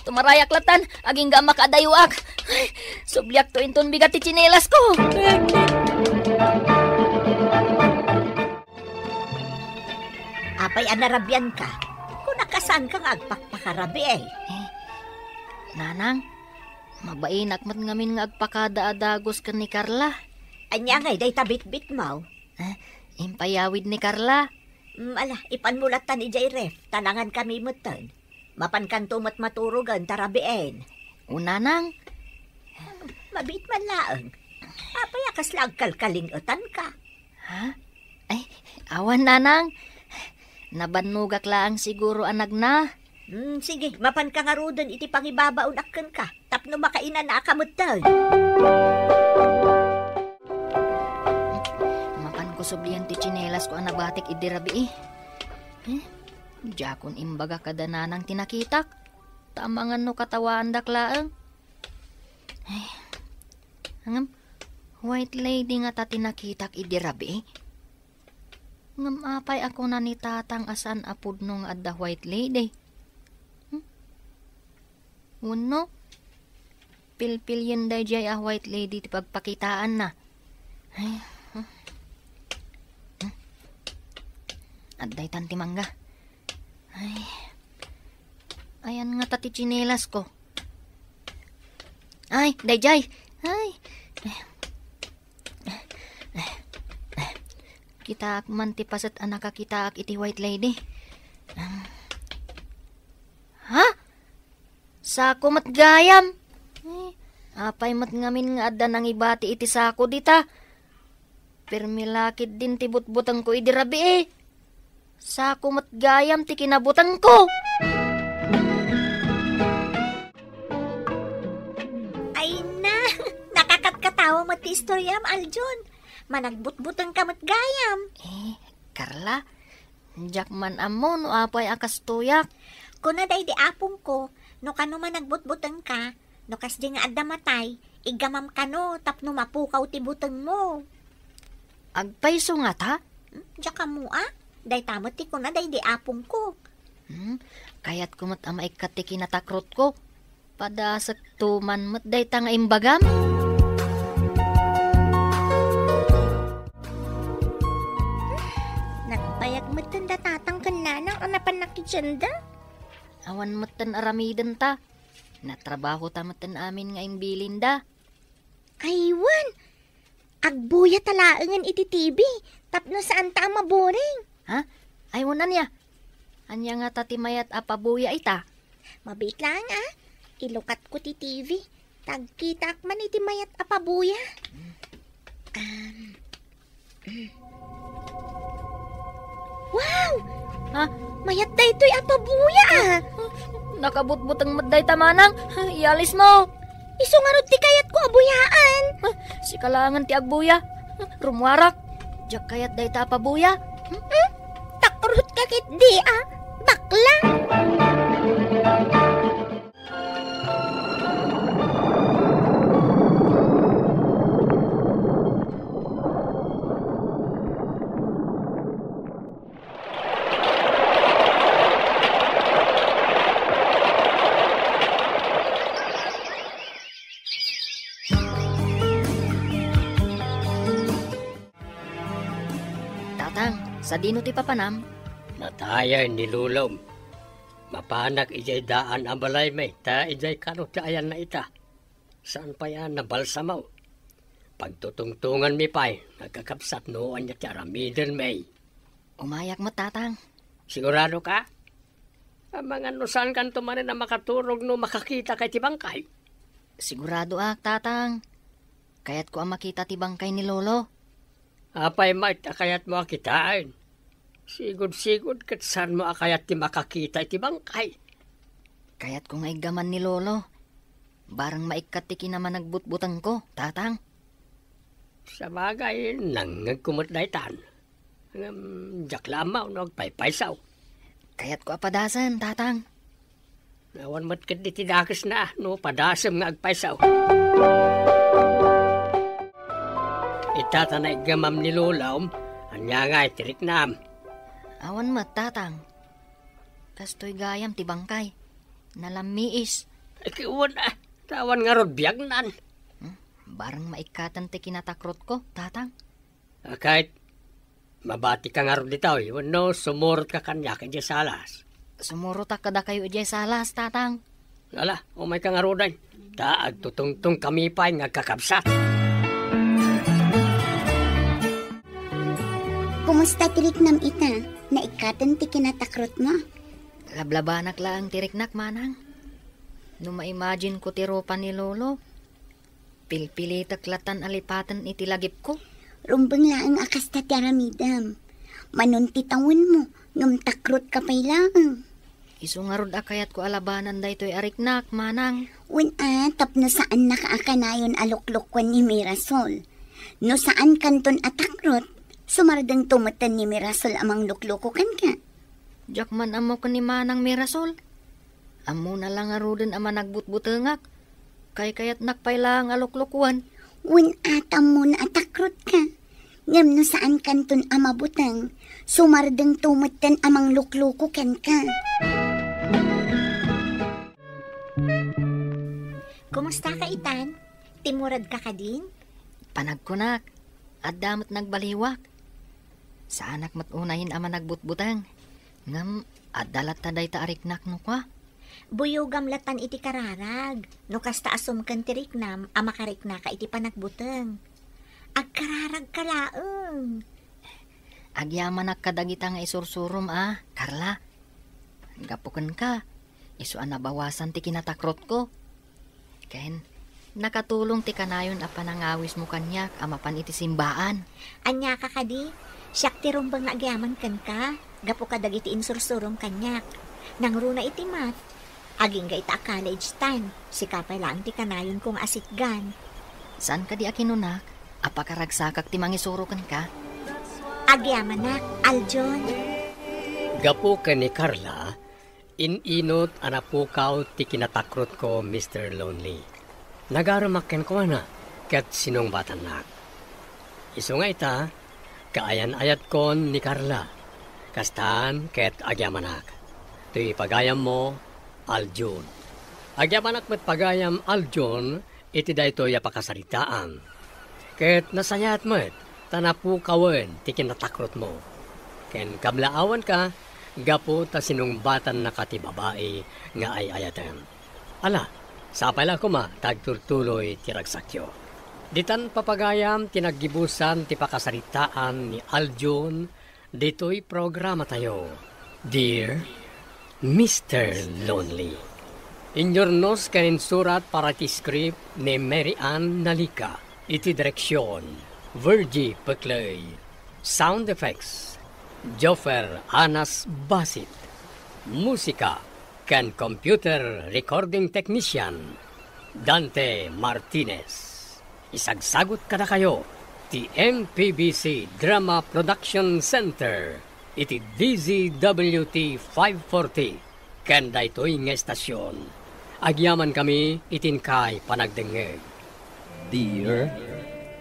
Tumarayak latan, agingga a makaadayoak. Ay, subliak to inton bigat ti tsinelas ko. Apay a narabianka? Kuna kasanka nga agpakpakarabii. Eh, Nanang, mabainak met ngamin nga agpakada a dagus ken ni Carla. Ania ngay dayta bitbitmo? Eh, impayawid ni Carla. Mm, ala, ipanmo latan idiay ref, ta nangankami metten. Mapankanto met maturogen ta rabiin. O Nanang. Mabiit man laeng. Apay a kasla agkalkaling-etanka? Ha? Ay, awan, Nanang. Nabannogak laeng siguro a nagna. Hmm, sige, mapanka ngaruden iti pangibabaonak kenka tapno makainanaka metten. Mapanko sublian ti tsinelas ko a nabatik idi rabii. Eh, diakon imbaga kada Nanang ti nakitak. Ta amangan no katawaandak laeng. Ay, ngem, White lady ngata ti nakitak idi rabii. Ngem apay a kuna ni tatang a saan a pudno nga adda white lady? Hmm? Wenno, pilpilien daydiay a white lady ti pagpakitaanna. Ay, hmm. Hmm. Adda itan ti mangga. Ay. Ayan ngata ti tsinelasko. Ay, daydiay. Ay. Kitaak man ti paset a nakakitaak iti white lady. Ha? Sako met gayam. Eh, apay met ngamin nga adda nangibati iti sako dita? Permi la ketdin ti butbutengko idi rabii. Sako met gayam ti kinabutengko. Ay na, nakakatkatawa met ti istoriam, Aljon. Managbutbutengka met gayam. Eh, Carla, diak man ammo no apay a kastoyak. Kuna daydi apongko, no kano managbutbutengka, no kasdi nga adda matay, iggamam kano tapno mapukaw ti butengmo. Agpayso ngata? Hmm, diak ammo a? Dayta met ti kuna daydi apongko. Hmm, kayatko met a maikkat ti kinatakrotko. Padasekto man met dayta nga imbagam. Nagbayag metten da tatang ken nanang a napan nakitenda. Awan metten aramidenta. Natrabaho ta metten amin nga imbilinda. Aywan! Agbuya ta laengen iti T V tapno saan ta a maboring. Ha? Ay, wen, ania? Ania ngata ti mayat a pabuya ita? Mabiit laeng a. Ilukatko ti T V. Tagkitaak man iti mayat a pabuya. Um, mm. Wow! Ha? Mayat daytoy a pabuya a. Nakabutbuteng met dayta manang. Ialismo. Isu ngarud ti kayatko a buyaan. Sika laengen ti agbuya. Rummuarak. Diak kayat dayta a pabuya. Hmm? Takrotka ketdi a. Bakla. Tatang, sadino ti papanam? Natayen ni lolom. Mapanak idiay daan a balaymi, ta idiay kano ti ayanna ita. Saan pay a nabalsamo. Pagtutungtonganmi pay, nagkakabsat no ania ti aramidenmi. Umayak met, Tatang. Siguradoka? Amangan no saankanto manen a makaturog no makakitaka iti bangkay? Siguradoak, Tatang. Kayatko a makita ti bangkay ni Lolo. Apay met a kayatmo a kitaen? Sigud-sigud ket saanmo a kayat ti makakita iti bangkay. Kayatko nga iggaman ni Lolo. Bareng maikkat ti kinamanagbutbutengko, Tatang. Sabagay, nangngegko met daytan. Ngem, diak la ammo no agpaypayso. Kayatko a padasen, Tatang. Awan met ketdi ti dakesna no padasem nga agpayso. Ita ta naiggamam ni Lolom, ania ngay ti riknam? Awan met, Tatang. Kastoy gayam ti bangkay. Nalammiis. Ay, kiwan, ah. Tawan ngarud biagnan. Hmm? Bareng maikkaten ti kinatakrotko, Tatang. Akay, mabatika ngarud ditoy, wenno sumurotka kaniak idiay salas? Sumurotak kadakayo idiay salas, Tatang. Ala, umayka ngaruden. Ta agtutungtongkami pay nga agkakabsat. Kumusta ti riknam ita? Naikkaten ti kinatakrotmo? Lablabanak laeng ti riknak, Manang. No ma-imagine ko ti rupa ni Lolo, pilpilitek latan a lipaten iti lagipko. Rumbeng laeng a kasta ti aramidem. Manon ti tawenmo, ngem takrotka pay laeng. Isu ngarud a kayatko a labanan daytoy a riknak, Manang. Wen a, tapno saannaka a kanayon a luklukoen ni Mirasol. No saankanton a takrot, sumardengto metten ni Mirasol a manglukluko kenka. Diak man ammo ken ni Manang Mirasol. Ammona la ngaruden a managbutbutengak. Kaykayatnak pay laeng a luklukoen. Wen, atammo a takrotka. Ngem no saankanton a mabuteng, sumardengto metten a manglukluko kenka. Kumusta ka, Itan? Timured ka kadin? Panagkunak, adda met nagbaliwak. Saanak met unayen a managbutbuteng. Ngem adda latta dayta a riknak no kua. Buyogam latan iti kararag. No kasta a sumken ti riknam a makariknaka iti panagbuteng. Agkararagka laeng. Agyamanak kadagita nga isursurom a, Carla. Gapu kenka, isu a nabawasan ti kinatakrotko. Ken, nakatulong ti kanayon a panangawismo kaniak a mapan iti simbaan. Ania ka kadi? Siak ti rumbeng nga agyaman kenka, gapu kadagiti insursurom kaniak. Nangruna iti math, agingga ita a college tan, sika pay laeng ti kanayonko nga asitgan. Saan kadi a kinunak a pakaragsakak ti mangisuro kenka? Agyamanak, Aljon. Gapu ken ni Carla, in-inot a napukaw ti kinatakrotko, Mister Lonely. Nagarumak kenkuana ket sinungbatannak. Isu nga ita, kaayan-ayatkon ni Carla. Kastan ket agyamanak. Toy pagayammo, Aljon. Agyamanak met pagayam, Aljon, iti daytoy a pakasaritaan. Ket nasayaat met ta napukawen ti kinatakrotmo. Ken kablaawanka gapu ta sinungbatannaka ti babai nga ay-ayatem. Ala, sapay la koma ta agturtuloy ti ragsakyo. Ditan papagayam ti naggibusan ti pakasaritaan ni Aljon ditoy programatayo, Dear Mister Lonely. Inyurnos ken insurat para iti script ni Mary Ann Nalica. Iti direksyon, Virgie Peclay. Sound effects, Joffer Anas Basit. Musika ken computer recording technician, Dante Martinez. Isagsagut kadakayo ti M P B C Drama Production Center iti D Z W T five forty ken daytoy nga estasion. Agyamankami iti inkay panagdengngeg. Dear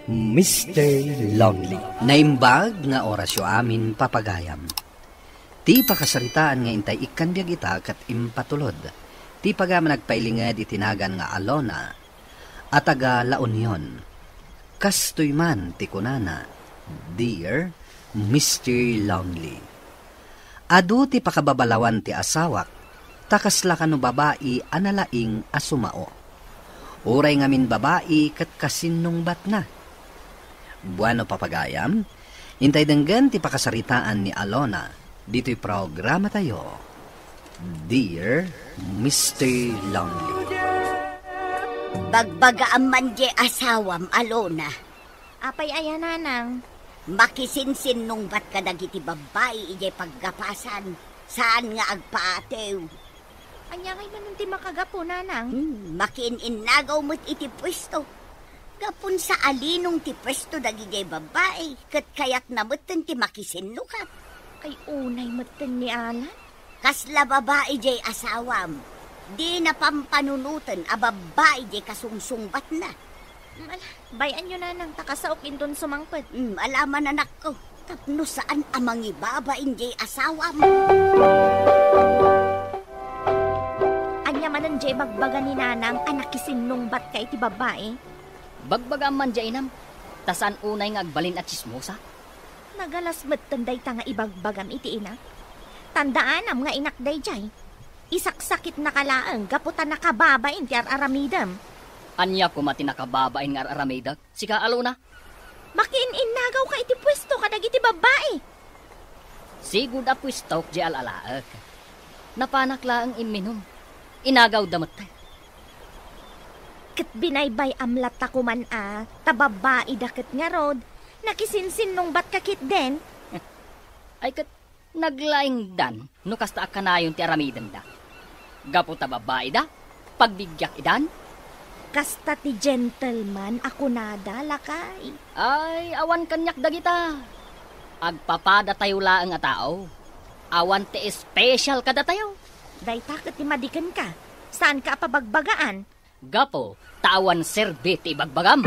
Mister Lonely. Naimbag nga orasyo amin, papagayam. Ti pakasaritaan nga intay ikkan biag ita ket impatulod ti pagayam a nagpailinged iti nagan nga Alona a taga La Union. Kastoy man ti kunana, Dear Mister Lonely. Adu ti pakababalawan ti asawak, ta kasla kano babai a nalaing a sumao. Uray ngamin babai ket kasinnungbatna. Bueno, papagayam, intay denggen ti pakasaritaan ni Alona ditoy programatayo, Dear Mister Lonely. Bagbagaam man diay asawam, Alona. Apay aya, nanang? Makisinsinnungbat kadagiti babbai idiay paggapasan, saan nga agpaatew. Ania ngay manen ti makagapu, nanang? Hmm, makiin-innagaw met iti puesto. Gapun sa a linong ti puesto dagidiay babbai, ket kayatna metten ti makisinnukat. Ay, unay metten ni Alan. Kasla babai diay asawam. Dina pampanunoten a babbai diay kasungsungbatna. Mm, ala, bay-anyo, nanang, ta kasaok inton sumangpet. Mm, ala man, anakko. Tapno saan a mangibabain diay asawam. Ania manen diay bagbaga ni nanang a nakisinnungbatka iti babbai? Bagbagaam man diay, inam, ta saan unay nga agbalin a tsismosa. Nagalas metten dayta nga ibagbagam iti inak. Tandaanam nga inak daydiay. Isaksakitnaka laeng gapu ta nakababain ti ar-aramidem. Ania koma ti nakababain nga ar-aramidek, sika, Alona? Makiin-innagawka iti puesto kadagiti babbai. Sigud a puestok diay al-alaek. Napanak laeng imminum. Inagawda met. Ket binaybay-am latta koman a, ta babbaida ket ngarud, nakisinsinnungbatka ketdin. Ay ket, naglaingdan no kasta a kanayon ti aramidenda. Gapu ta babbaida, pagbibiag idan. Kasta ti gentleman a kunada, lakay. Ay, awan kaniak dagita. Agpapadatayo laeng a tao. Awan ti espesyal kadatayo. Dayta ket ti madi kenka. Saanka a pabagbagaan. Gapu ta awan serbi ti ibagbagam.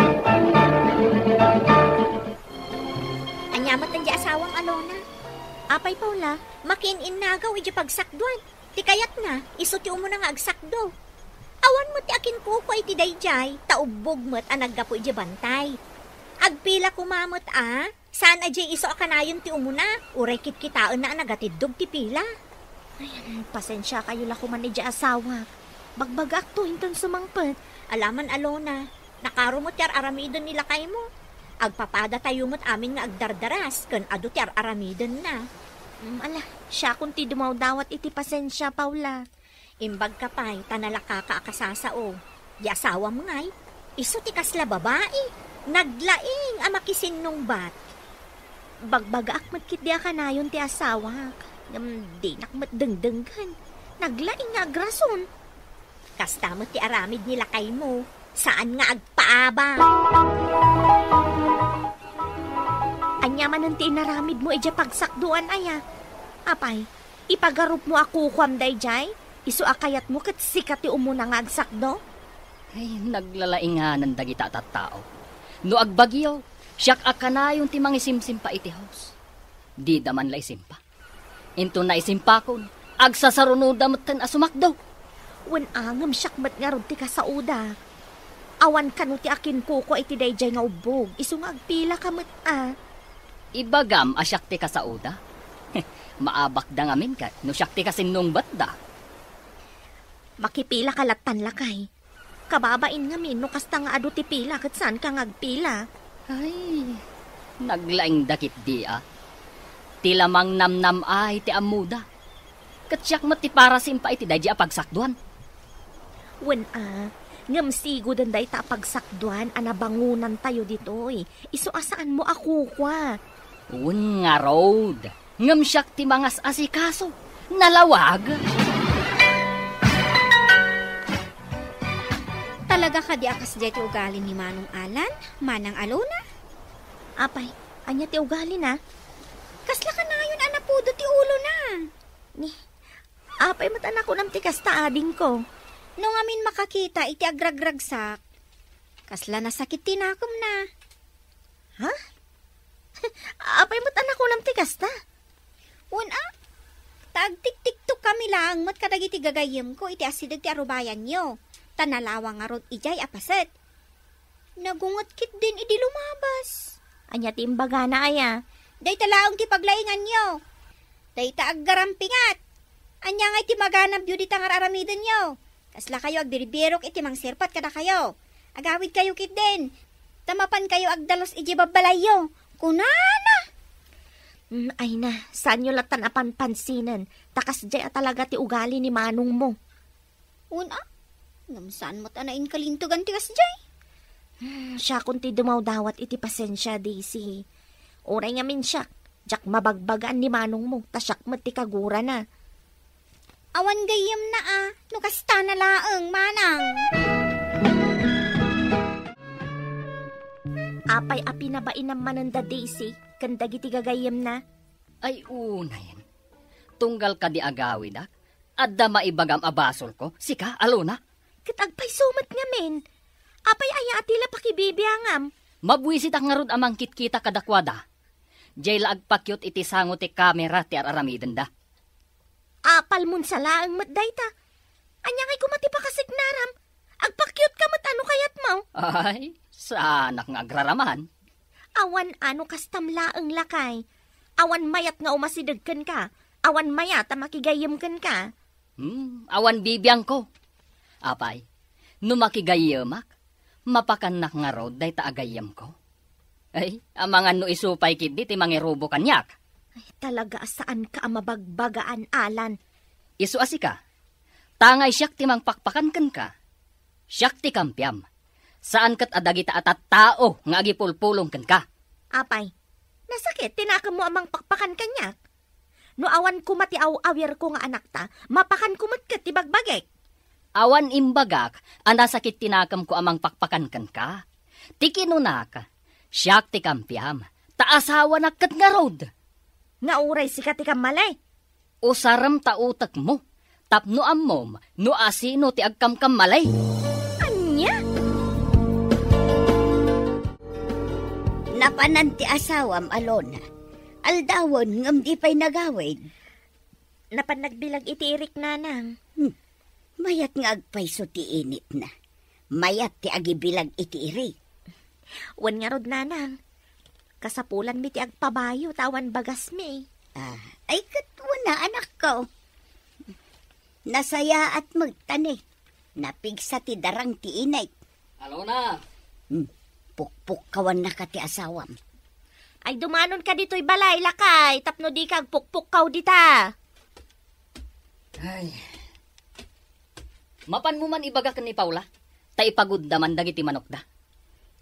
Apay, Paula, makiin-innagaw idiay pagsakduan. Ti kayatna, isu ti umuna nga agsakdo. Awan met ti akinkukua iti daydiay, ta ubbog met a naggapu idiay bantay. Agpila koma met a, saan a diay isu a kanayon ti umuna, uray kitkitaenna a nagatiddog ti pila. Ay, pasensiakayo la koman idiay asawak. Bagbagaakto inton sumangpet. Alaman, Alona, nakaro met ti ar-aramiden ni lakaymo. Agpapadatayo met amin nga agdardaras ken adu ti ar-aramidenna. Mm, ala, siakon ti dumawdawat iti pasensia, Paula. Imbagka pay ta nalakaka a kasasao. Di asawam ngay, isu ti kasla babai. Naglaing a makisinnungbat. Bagbagaak met ketdi a kanayon ti asawak. Ngem dinak met dengdenggen. Naglaing nga agrason. Kasta met ti aramid ni lakaymo. Saan nga agpaabak. Ania manen ti inaramidmo idiay pagsakdoan aya? Apay, ipagarupmo a kukuam daydiay? Isu a kayatmo ket sika ti umuna nga agsakdo? Ay, naglalainganan dagita a tattao. No agbagyo, siak a kanayon ti mangisimsimpa iti host. Dida man la isimpa. Inton naisimpakon, agsasarunoda metten a sumakdo. Wen a, ngem siak met ngarud ti kasaoda. Awan kano ti akinkukua iti daydiay nga ubbog, isu nga agpilaka met a. Ibagam a siak ti kasaoda? Maabakda ngamin ket no siak ti kasinnungbatda. Makipilaka lattan, lakay. Kababain ngamin no kasta nga adu ti pila ket saanka nga agpila. Ay, naglaingda ketdi a. Ti la mangnamnam-ay ti ammoda. Ket siak met ti parasimpa iti daydi a pagsakduan. Wen a, ngem sigoden dayta a pagsakduan a nabangonantayo ditoy. Isu a saanmo a kukua. Wen ngarud. Ngem siak ti mangas-asikaso. Nalawag! Talaga kadi a kasdiay ti ugali ni Manong Alan, Manang Alona? Apay, ania ti ugalina? Kasla kanayon a napudot ti ulona. Ni, apay met a nakunam ti kasta, adingko? No ngamin makakita iti agragragsak, kasla nasakit ti nakemna. Ha? Apay met a nakunam ti kasta? Wen a, ta agtiktiktok kami laeng met kadagiti gagayyemko iti asideg ti arubayanyo, ta nalawang ngarud idiay a paset. Nagunget ketdin idi lumabas. Ania ti imbagana aya? Dayta laeng ti paglainganyo. Dayta aggarampingat. Ania ngay ti maganabyo dita nga ar-aramidenyo? Kaslakayo agbirbirok iti mangserpat kadakayo. Agawidkayo ketdin, ta mapankayo agdalus idiay babbalayyo, kunana. Mm, ay na, saanyo lattan a panpansinen, ta kasdiay a talaga ti ugali ni manongmo. Wen a, ngem saan met a nainkalintegan ti kasdiay. Hmm, siakon ti dumawdawat iti pasensia, Daisy. Uray ngamin siak, diak mabagbagaan ni manongmo, ta siak met ti kagurana. Awan gayyemna a, no kastana laeng, manang. Apay a pinabainam manen da Daisy ken dagiti gagayyemna? Ay, unayen. Tunggal kadi agawidak, adda maibagam a basolko, sika, Alona? Ket agpayso met ngamin. Apay aya a ti la pakibibiangam? Mabuisitak ngarud a mangkitkita kadakuada. Diay la agpakyot iti sango ti kamera ti ar-aramidenda. Apalmon sa laeng met dayta. Ania ngay koma ti pakasiknaram? Agpakyot ka met a no kayatmo. Ay, saanak nga agraraman. Awan a no kastam laeng, lakay. Awan mayat nga umasideg kenka. Awan mayat a makigayyem kenka. Hmm, awan bibiangko. Apay, no makigayyemak, mapakannak ngarud dayta a gayyemko. Ay, amangan no isu pay ketdi ti mangirubo kaniak. Ay, talaga a saanka a mabagbagaan, Alan. Isu a sika, tangay siak ti mangpakpakan kenka. Siak ti kampiam. Saan ket a dagita a tattao nga agipulpulong kenka. Apay, nasakit ti nakemmo a mangpakpakan kaniak? No awan koma ti aw-awirko nga anakta, mapakanko met ket ti bagbagik. Awan imbagak a nasakit ti nakemko a mangpakpakan kenka. Ti kinunak, siak ti kampiam, ta asawanak ket ngarud. Nga uray sika ti kammali? Usarem ta utekmo, tapno ammom no asino ti agkamkammalay. Ania? Napanan ti asawam, Alona. Aldawen ngem di pay nagawid. Napan nagbilag iti irik, nanang. Hmm. Mayat nga agpayso ti initna. Mayat ti agibilag iti irik. Wen ngarud, nanang. Kasapulanmi ti agpabayo ta awan bagasmi. Ah, ay ket wen a, anakko. Nasayaat met ta ne. Napigsa ti darang ti inik. Alona. Hmm, pukpukkawannaka ti asawam. Ay, dumanonka ditoy balay, lakay, tapno dika agpukpukkaw dita. Ay. Mapanmo man ibaga ken ni Paula, ta ipagudda man dagiti manokda.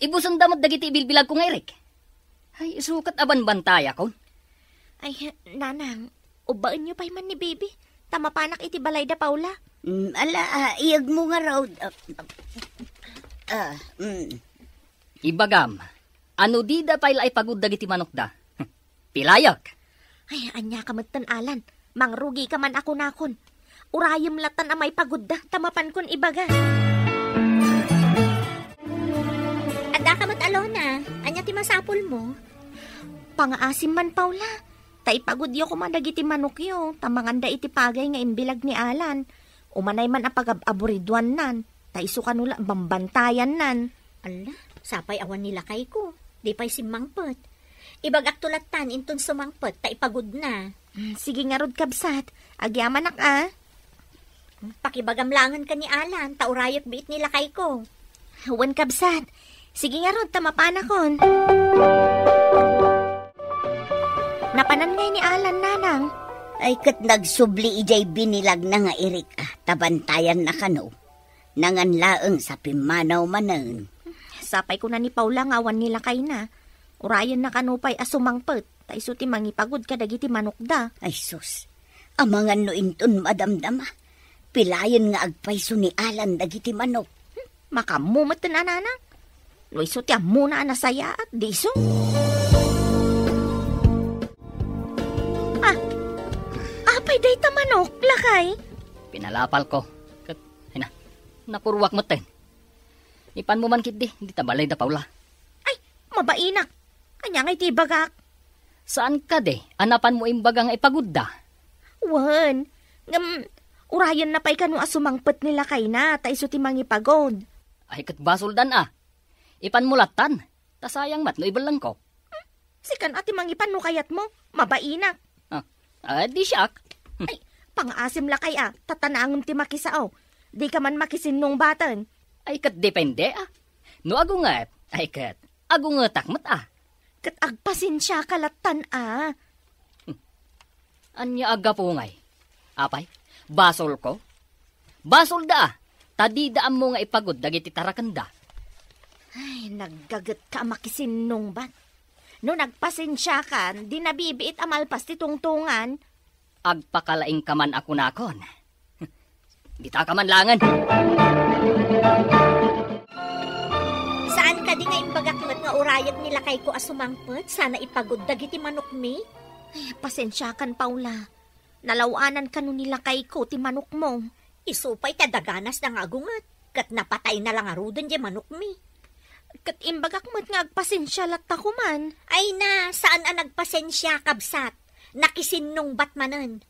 Ibusenda met dagiti ibilbilagko nga irik. Ay, isu ket a banbantayakon. Ay, nanang, ubbaenyo pay man ni Bibi, ta mapanak iti balay da Paula. Mm, ala, ah, iyegmo ngarud. Ah, ah, mm. Ibagam, ano dida pay la ipagud dagiti manokda? Pilayak! Ay, ania ka metten, Alan. Mangrugika man a kunakon. Urayem lattan a maipagudda, ta mapankon ibaga. Adda ka met, Alona. Ania ti masapulmo? Pangaasim man, Paula. Ta ipagudyo koma dagiti manokyo, ta manganda iti pagay nga imbilag ni Alan. Umanay man a pagab-aburiduannan, ta isu kano la bambantayannan. Alla, sapay awan ni lakayko. Di pay simmangpet. Ibagakto lattan inton sumangpet ta ipagudna. Mm, sige ngarud, kabsat. Agyamanak a. Pakibagam langen ken ni Alan, ta urayek biit ni lakayko. Wen, kabsat. Sige ngarud, ta mapanakon. Napanan ngay ni Alan, nanang? Ay, ket nagsubli idiay binilagna nga irik, ah, ta bantayanna kano. Nangan laeng sa pimmanaw manen. Sapay kuna ni Paula nga awan ni lakayna. Urayenna kano pay a sumangpet, ta isu ti mangipagud kadagiti manokda. Ay sus, amangan no inton madamdama. Pilayen nga agpayso ni Alan dagiti manok. Hmm, makammo met ti nanang. No isu ti ammona a nasayaat, di isu. Ah, apay dayta manok, lakay? Pinalapalko. Ket, ay na, napurruak metten. Ipanmo man ketdi, dita balay da Paula. Ay, mabainak. Ania ngay ti ibagak? Saan kadi a napanmo imbaga nga ipagudda? Wen, ngem urayenna pay kano a sumangpet ni lakayna, ta isu ti mangipagud. Ay, ket basoldan a. Ipanmo lattan, ta sayang met no ibellengko. Sikan a ti mangipan no kayatmo, mabainak. Ah, ah, di siak. Ay, pangaasim lakay a, tatanangem ti makisao. Di ka man makisinnungbaten. Ay, ket depende, ah. No agunget, ay ket, agungetak met, ah. Ket agpasensiaka lattan, ah. Hmm. Ania a gapu ngay? Apay, basolko? Basolda, ah. Ta dida ammo nga ipagud dagiti tarakenda. Ay, naggagetka a makisinnungbat. No nagpasensiakan, di nabibiit a malpas ti tungtungan. Agpakalaingka man a kunakon. Ditaka man langen. Saan kadi nga imbagak met nga urayek ni lakayko a sumangpet sana ipagud dagiti manokmi? Ay, pasensiakan, Paula. Nalaw-anan kano ni lakayko ti manokmo. Isu pay ta daganasda nga agunget, ket napatayna la ngaruden diay manokmi. Ket imbagak met nga agpasensia latta koman. Ay na, saan a nagpasensia, kabsat. Nakisinnungbat manen.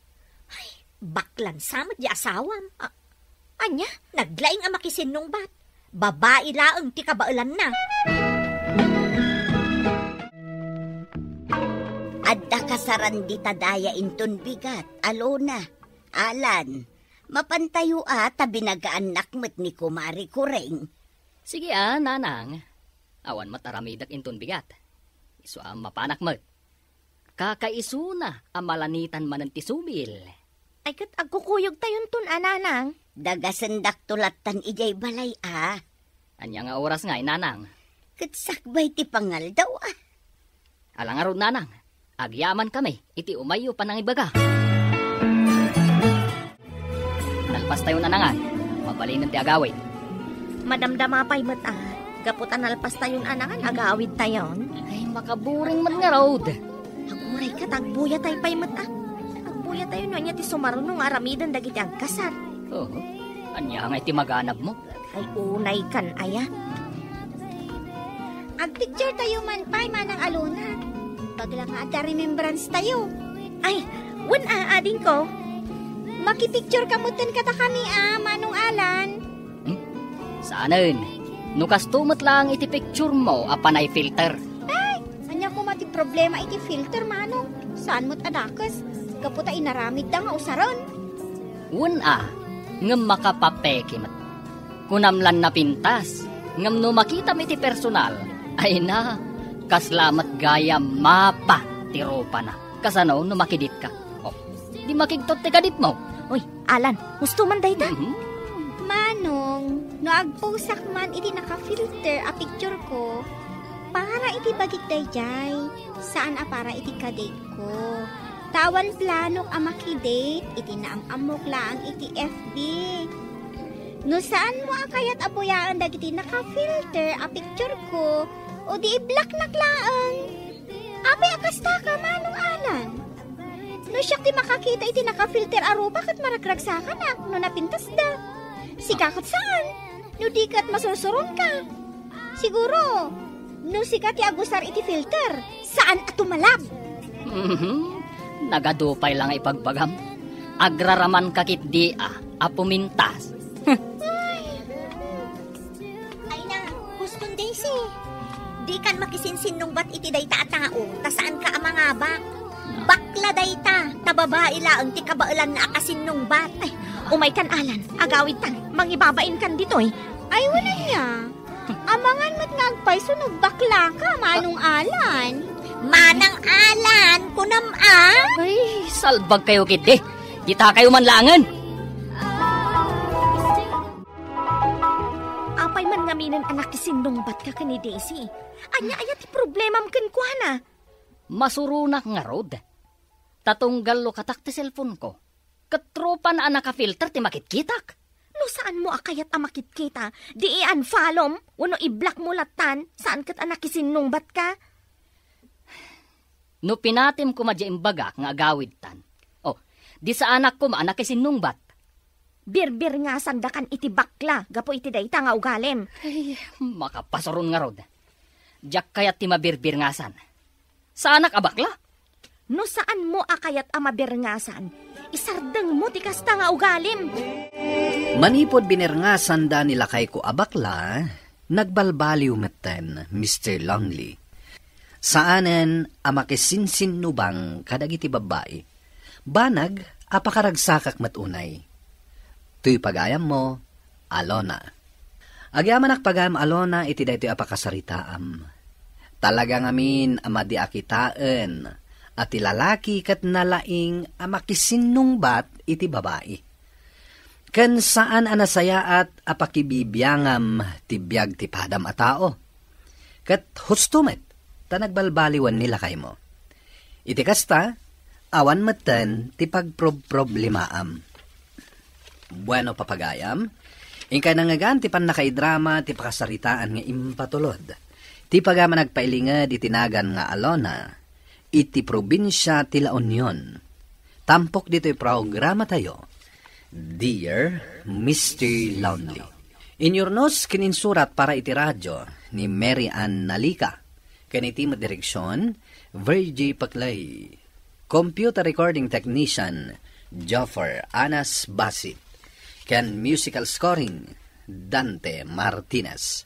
Ay, baklan sa met diay asawam. A-, ania? Naglaing a makisinnungbat. Babai laeng ti kabaelanna. Adda kasaran dita daya inton bigat, Alona, Alan. Mapantayo a ta binagaannak met ni Kumari Kuring. Sige a, nanang. Awan met aramidek inton bigat. Isu a mapanak met. Kakaisuna a malanitan manen ti subil. Ay, ket agkukuyogtayonton a, nanang. Dagasendakto lattan idiay balay a. Ania nga oras ngay, nanang? Ket sakbay ti pangaldaw a. Ala ngarud, nanang. Agyamankami iti umayyo panangibaga. Nalpastayon a nangan, mabalinen ti agawid. Madamdama pay met a, gapu ta nalpastayon a nangan, agawidtayon. Ay, makaburing met ngarud. Aguray ket agbuyatay pay met a. Agbuyatayon no ania ti sumaruno nga aramiden dagiti agkasar. Oo. Ania ngay ti maganabmo? Ay, unay kan aya. Agpicturetayo man pay, Manang Alona. Baga la nga adda remembrance tayo. Ay, wen a, adingko. Makipicture ka metten kadakami a, Manong Alan. Hmm? Saanen. No kasto met laeng iti picture mo a panay filter. Ay, ania koma ti problema iti filter, Manong? Saan met a dakes. Gapu ta inaramidda nga usaren. Wen a, ngem makapapeke met. Kunam lan napintas, ngem no makitam iti personal, ay na, kasla met gayam mapa ti rupana. Kasano no makiditka? Oh, di makigtot ti kaditmo. Uy, Alan, husto man dayta? Mhm. Manong, no agposak man iti nakafilter a picture ko, para iti bagik daydiay, saan a para iti kadate ko. Ta awan planok a makidate iti naam-ammok laeng iti F B. No saan mo a kayat a buyaen dagiti nakafilter a picture ko, o di i-blocknak laeng. Apay a kasta ka, Manong Alan? No siak ti makakita iti nakafilter a rupa ket maragragsakanak no napintasda. Sika ket saan, no di ket masursuronka. Siguro, no sika ti agusar iti filter, saan a tumalab. Mhm. Nagadu pay la nga ipagbagam. Agraramanka ketdi a, a pumintas. Ay, na, huston, Daisy. Dikan makisinsinnungbat iti dayta a tao, ta saanka a mangabak. Bakla dayta, ta babai laeng ti kabaelanna a kasinnungbat. Ay, umaykan, Alan. Agawidtan. Mangibabainkan ditoy. Ay, wen ania. Amangan met nga agpayso no baklaka, Manong Alan. Manang Alan, kunam a? Ay, salbag kayo ketdi. Ditakayo man laengen. Apay man ngaminen a nakisinnungbatka ken ni Daisy? Ania aya ti problemam kenkuana? Masuronak ngarud. Ta tunggal lukatak ti cellphone-ko. Ket rupana a nakafilter ti makitkitak. No saanmo a kayat a makitkita, di i-unfollow-m wenno i-block-mo lattan, saan ket a nakisinnungbatka. No pinatim koma diay imbagak nga agawidtan. Oh, di saanak koma a nakisinnungbat. Birbirngasandakan iti bakla gapu iti dayta nga ugalim. Ay, makapasuron ngarud. Diak kayat ti mabirbirngasan. Saanak a bakla? No saanmo a kayat a mabirngasan, isardengmo ti kasta nga ugalim. Manipud binirngasanda ni lakayko a bakla, nagbalbaliw metten, Mister Lonely. Saanen a makisinsinnubang kadagiti babbai. Banag a pakaragsakak met unay. Toy pagayammo, Alona. Agyamanak pagayam, Alona, iti daytoy a pakasaritaam. Talaga ngamin a madi a kitaen a ti lalaki ket nalaing a makisinnungbat iti babai. Ken saan a nasayaat a pakibibiangam ti biag ti padam a tao. Ket husto met, ta nagbalbaliwen ni lakaymo. Iti kasta, awan metten ti pagprobproblemaam. Bueno, papagayam, inkay nangngegan ti pannakaidrama ti pakasaritaan nga impatulod. Ti pagayam a nagpailinged iti nagan nga Alona, iti probinsia ti La Union. Tampok ditoy programatayo, Dear Mister Lonely. Inyurnos ken insurat para iti radio ni Mary Ann Nalica. Ken iti met direksion, Virgie Paclay. Computer recording technician, Joffer Anas Basit. Ken musical scoring, Dante Martinez.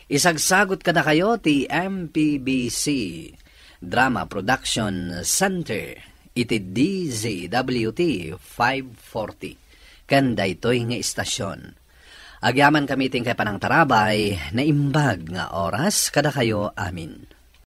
Isagsagut kadakayo ti M P B C Drama Production Center iti D Z W T five forty. Ken daytoy nga istasyon. Agyamankami ti inkay panangtarabay, naimbag nga oras kadakayo amin.